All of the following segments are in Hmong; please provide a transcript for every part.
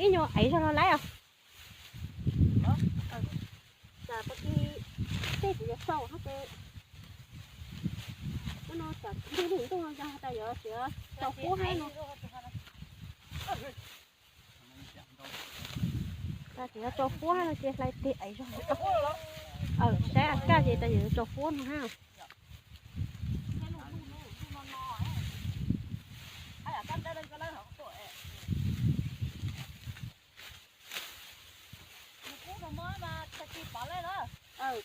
Ib nyuag aiv zog los laib os. Tsam pov tseg tej kuv yuav sau hab ces, no tsam ntuj ntuj ntuj no yog tas yuav tsis tau huab hab no. Tas tsis tau huab hab no ces hlais tig aiv zog. Saib kaj ces tas yuav tsis tau huab no hab.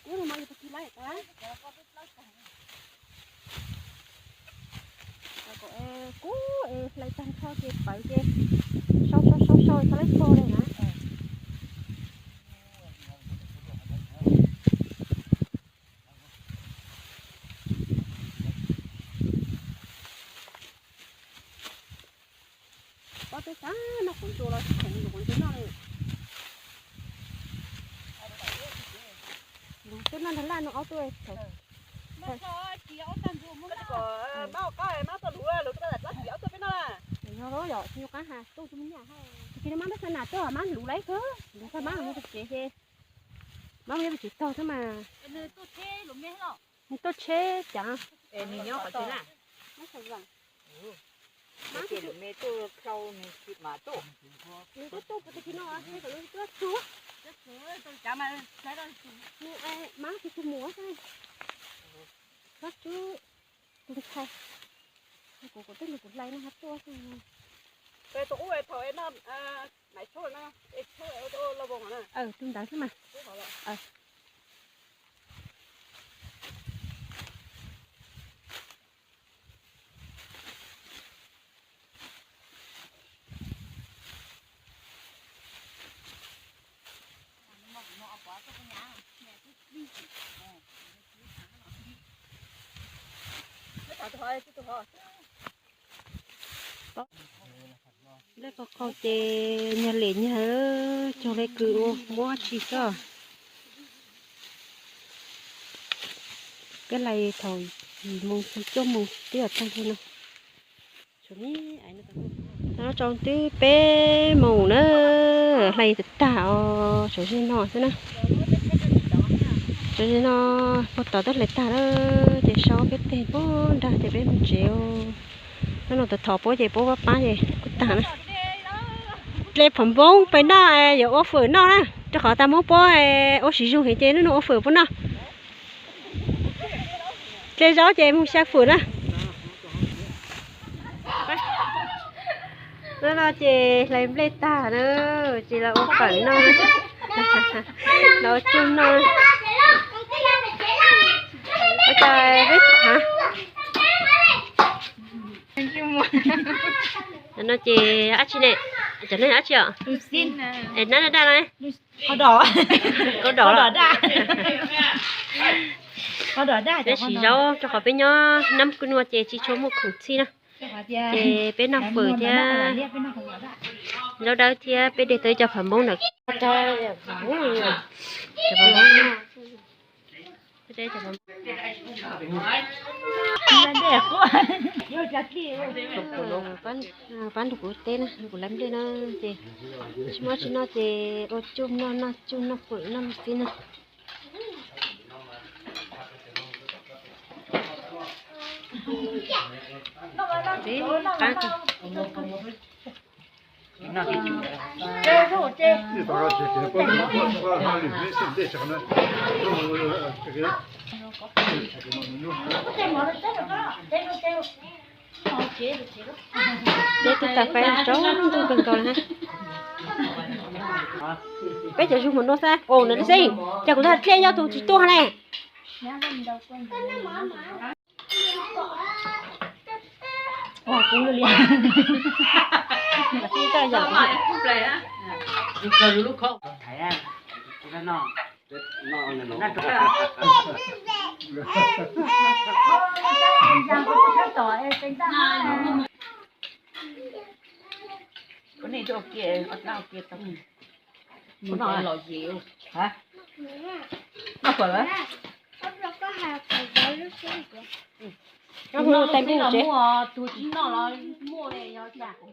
Kub no mas yog pov kig laib tas. Kub es hlais tag nrho ces pawv ces sau sau sau sau txhob laib pog li na. Pob teb xav noj kuv ntsuas los tsis khoom kuv ntsuas noj li. Lus twb noj nrog laj no ob tug. Mab ua qab mab tuaj luv luv rau peb ob tug peb noj. Yog yom, nyuag qab has tuaj tsis muaj nyaj. Tsis no mab npaj xav nas tuaj mab luv lawm kawg, luv tag mab mus tsev ces mab mus nyob pem tsev tog xwb mas. Nws tuaj tsheb cas. Nws nyob qhov twg na? Ces lus me tuaj dhau nws tsis mam tuaj. Nws tuaj tuaj puas tag kis no, nws tuaj tsuag. Nws mab tsis tug muam xwb. Txhob tsub tus ntxhais. Kuv kuv twb nrog kuv hlais no hab tuaj xwb. Tus ub thaum es noj maiv tshauj no, es tshauj los voos na. Tus ntawd xwb mas. Lej qhov qhov ces nyag lem nyag, cog le kws ua muab tsis txog. Peb lais thaum yim moos cuaj moos twb yog tag li no. Tau no tsaus ntuj peb moos na, hlais tag tag os, tsaus zej no xwb na. Tsaus zej no puag tod twb hlais tag lawm ces sau peb teg puag nrag ces peb mus tsev. Hnub no tau thov puab ces puab pab pab ces kuj tag na. Dle phom npoob peb noj, yuav ua fawm noj na, rau qhov tas muab puab ua siv zug heev ces hnub no ua fawm puab noj. Dle zaub ces mus xyaw fawm na. Hnub no ces hlais nplej tag na, ces los ua fawm noj, los ua tsuj noj. Ua cas peb, no ces dab tsi ne? Cov neeg dab tsi os? Es nab daj daj no. Kaub dom, kaub dom, peb siv zaub rau qhov peb nyob nab kuj nua ces tsis tshua muaj khoom txhij na. Ces peb noj fawm thiab zaub dawb thiab peb de tau ib co pham npoob ntawm, pab nrog kuv teb na, kuv lawv nplej na ces tsis muaj tsis noj ces ua tsuj noj, noj tsuj noj fawm noj xwb na. Peb twb tau peb tsaus ntuj kawg nkaus lawm. Peb cov zug mus nua xwb. Os, nws xij, cas kuv tau dlej nyob tus tsis tuaj ne. Tus tsis noj los muaj, yog cas kuv